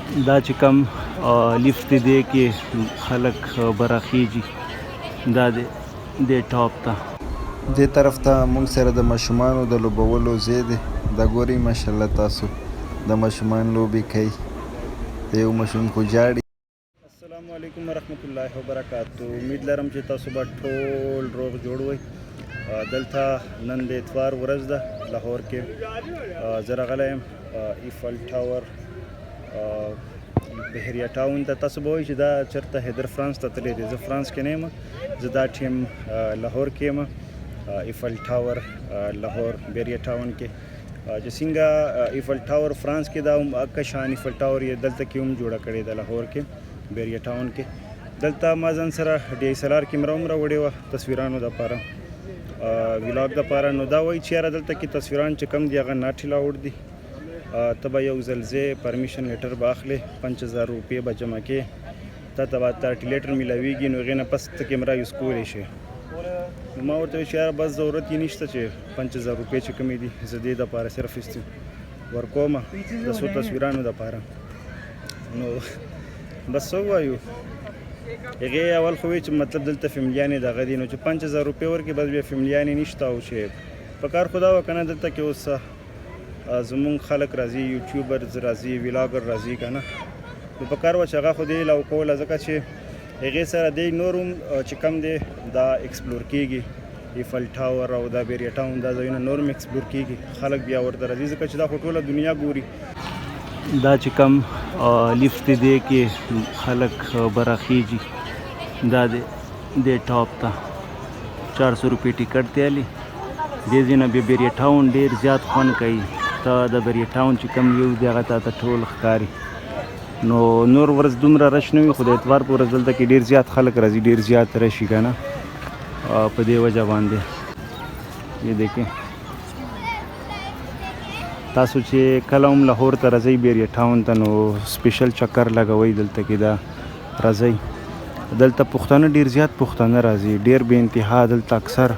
دا چې کم لیفت دی کې خلک براخیږي، دا دی دې ټاپ ته. دې طرف ته موږ سره د ماشومانو د لوبولو ځای دی. دا ګورئ، ماشاءالله، تاسو د ماشومان لوبې کوي. د یو ماشوم خو ژاړي. السلام علیکم ورحمت الله وبرکاتو. امید لرم چې تاسو به ټول روغ جوړ وئ. دلته نن د اتوار ورځ ده، لاهور کې زه راغلی یم ایفل ټاور بحریه ټاون ته. تاسو به وایئ چې دا چېرته حیدر فرانس ته تللی دی. زه فرانس کې نه یم، زه دا ټیم لاهور کې یم، ایفل ټاور لاهور بحریه ټاون کې. چې څنګه ایفل ټاور فرانس کې دا هم اکه شان ایفل ټاور یې دلته کې هم جوړه کړې ده، لاهور کې بحریه ټاون کې. دلته ما ځان سره ډي اس ال آر کیمره هم راوړې وه تصویرانو دپاره، ویلاګ دپاره. نو دا وایي چې یاره دلته کې تصویران چې کوم دي هغه not allowed دي، ته به یو ځل ځې، permission letter به اخلې، 5000 روپۍ به جمع کې، تا ته به 30 لیټر میلاویږي، نو هغې نه پس ته کیمره یوز کولی شې. نو ما ورته وویل چې یاره بس ضرورت یې نشته چې 5000 روپۍ چې کومې دي زه دې دپاره صرف ورکوم د څو تصویرانو دپاره. نو بس څه ووایو، هغې اول خو وی چې مطلب دلته فیملیانې دغه دي، نو چې 5000 روپۍ ورکړې بس بیا فیملیانې نشته. او چې په کار خو دا وه که نه، دلته کې اوس زمونږ خلک راځي، یوټیوبرز راځي، ویلاګر راځي که نه، نو په کار وه چې هغه خو دې allow کوله، ځکه چې هغې سره دی نور هم چې کم دی دا explore کیږي، ایفل ټاور او دا بحریه ټاون دا ځایونه نور هم explore کیږي، خلک بیا ورته راځي، ځکه چې دا خو ټوله دنیا ګوري. دا چې کم لیفت دی کې خلک براخیږي، دا دی دې ټاپ ته 400 روپۍ ټیکټ دی الی. دې ځای نه بیا بحریه ټاون ډېر زیات خوند کوي. ته د بحریه ټاون چې کوم ویو دی هغه تا ته ټول ښکاري. نو نور ورځ دومره rush نه وي، خو د اتوار په ورځ دلته کې ډېر زیات خلک راځي، ډېر زیات rush وي که نه، په دې وجه باندې. یې دیکھیں تاسو چې کله هم لاهور ته راځئ بحریه ټاون ته، نو special چکر لګوئ دلته کې دا راځئ. دلته پښتانه ډېر زیات پښتانه راځي، ډېر بې انتها. دلته اکثر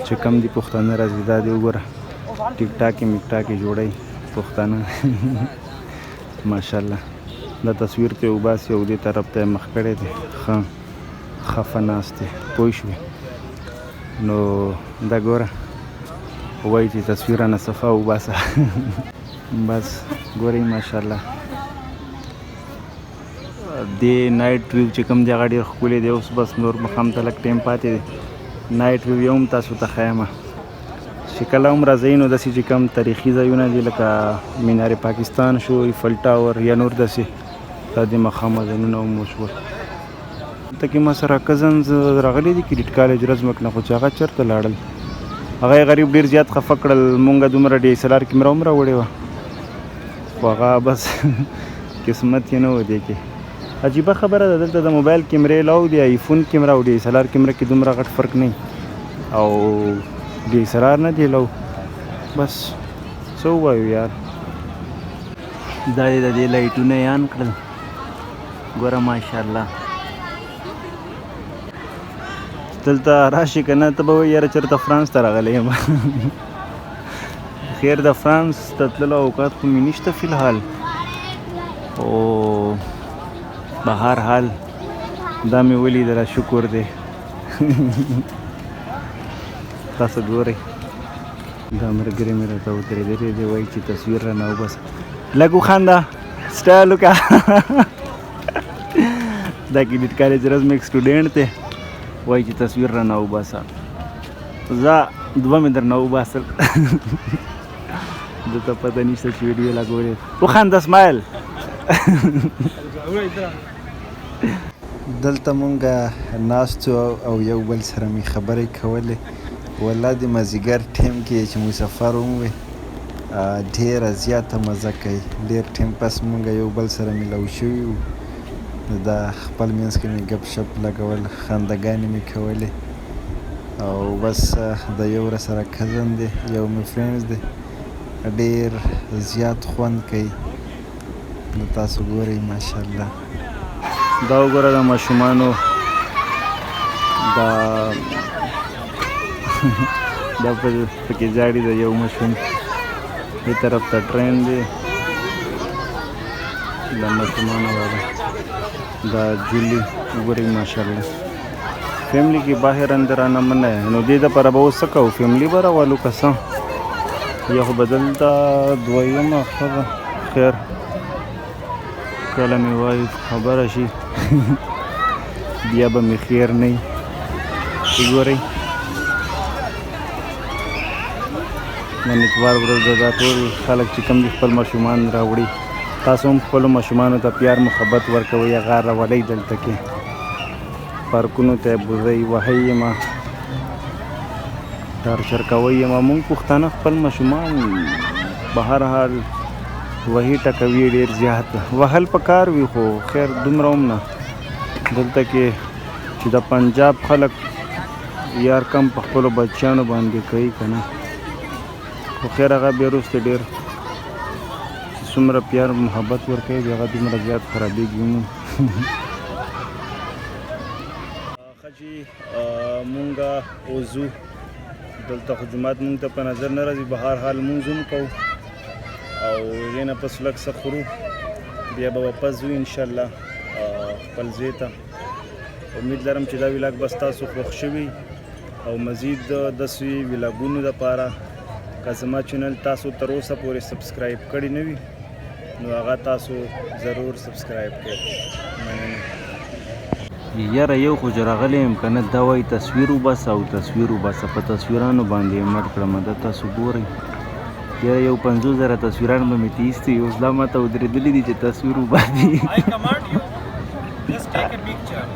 چې کم دي پښتانه راځي. دا دی وګوره، ټیک ټاکې میک ټاکې جوړوي پښتانه، ماشاءالله. دا تصویر ته وباسي او دې طرف ته یې مخ کړی دی، ښه خفه ناست دی، پوه شوې؟ نو دا ګوره وایي چې تصویر رانه صفا وباسه. بس ګورئ ماشاءالله، دې night view چې کوم دی هغه ډېر ښکلی دی. اوس بس نور ماښام ته لږ ټایم پاتې دی، night view یې هم تاسو ته ښیم چې کله هم راځئ. نو داسې چې کوم تاریخي ځایونه دي لکه مینار پاکستان شو، ایفل ټاور یا نور داسې، دا د ماښام اذانونه هم وشول. دلته کې ما سره cousins راغلي دي کیډیټ کالج رزمک نه، خو چې هغه چېرته لاړل هغه یې غریب ډېر زیات خفه کړل. مونږ دومره ډي اس ال آر کیمره هم راوړې وه، خو هغه بس قسمت یې نه و دې کې. عجیبه خبره ده، دلته د موبایل کیمرې allow دي، آیفون کیمره او ډي اس ال آر کیمره کې دومره غټ فرق نه او ډي اس ال آر نه دی allow. بس څه ووایو یار. دا یې د دې لایټونه یې on کړل، ګوره ماشاءالله. دلته راشي که نه ته به وایې یاره چېرته فرانس ته راغلی یم. خیر د فرانس ته تللو اوقات خو مې نشته فی الحال، او به هر حال دا مې ولیدله، شکر دی. تاسو ګورئ دا ملګری مې راته ودرېدلی دی، وایي چې تصویر رانه وباسه. لږ وخانده، سټایل وکړه. دا کیډیټ کالج رزمک student دی، وایي چې تصویر رانه وباسه. زه دوه مې درنه وباسل، ده ته پته نشته چې ویډیو لګولې. وخانده، smile. دلته مونږ ناست او یو بل سره مې خبرې کولې. والله د مازیګر ټیم کې چې مسافر هم وي ډېره زیاته مزه کوي. ډېر ټیم پس مونږ یو بل سره میلاو شوي وو، نو دا خپل منځ کې مې ګپ شپ لګول، خندهګانې مې کولې. او بس د یو راسره cousin دی، یو مې friends دی، ډېر زیات خوند کوي. نو تاسو ګورئ ماشاءالله. دا وګوره د ماشومانو دا دا پکې ژاړي د یو ماشوم. دې طرف ته train دی. دا ماشومانو والا دا جولی وګورئ، ماشاءالله. فیملی کې باهر اندر نه منع، نو دې دپاره به اوس څه کوو؟ فیملی به راولو که څه؟ یا خو به دلته دویمه ښه ده. خیر، کله مې وایي خبره شي، بیا به مې خیر نه وي. وګورئ، نن اتوار ورځ ده، دا ټول خلک چې کوم دي خپل ماشومان راوړي. تاسو هم خپلو ماشومانو ته پیار محبت ورکوئ، هغه راولئ دلته کې، پارکونو ته یې بوځئ، وهئ یې مه، ټارچر کوئ یې مه. موږ پښتانه خپل ماشومان په هر حال وهي ټکوي ډېر زیات. وهل په کار وي، خو خیر دومره هم نه. دلته کې چې د پنجاب خلک یار کم په خپلو بچیانو باندې کوي که نه، خو خیر هغه بیا وروسته ډېر چې څومره پیار محبت ورکوي، بیا هغه دومره زیات خرابېږي هم. ښه چې مونږ اوس ځو، دلته خو جومات مونږ ته په نظر نه راځي. به هر حال مونځ هم کوو او هغې نه پس لږ څه خورو، بیا به واپس ځو انشاءالله خپل ځای ته. امید لرم چې دا ویلاګ به ستاسو خوښ شوي، او مزید داسې ویلاګونو دپاره که زما چینل تاسو تر اوسه پورې سبسکرایب کړی نه وي، نو هغه تاسو ضرور سبسکرایب کړئ. مننه. یاره یو خو چې راغلی یم که نه، دا وایي تصویر وباسه او تصویر وباسه، په تصویرانو باندې یې مړ کړم. دا تاسو ګورئ، یاره یو 50,000 تصویران به مې ترې ایستي. اوس دا ماته ودرېدلي دي چې تصویر وباسي. I command you, just take a picture.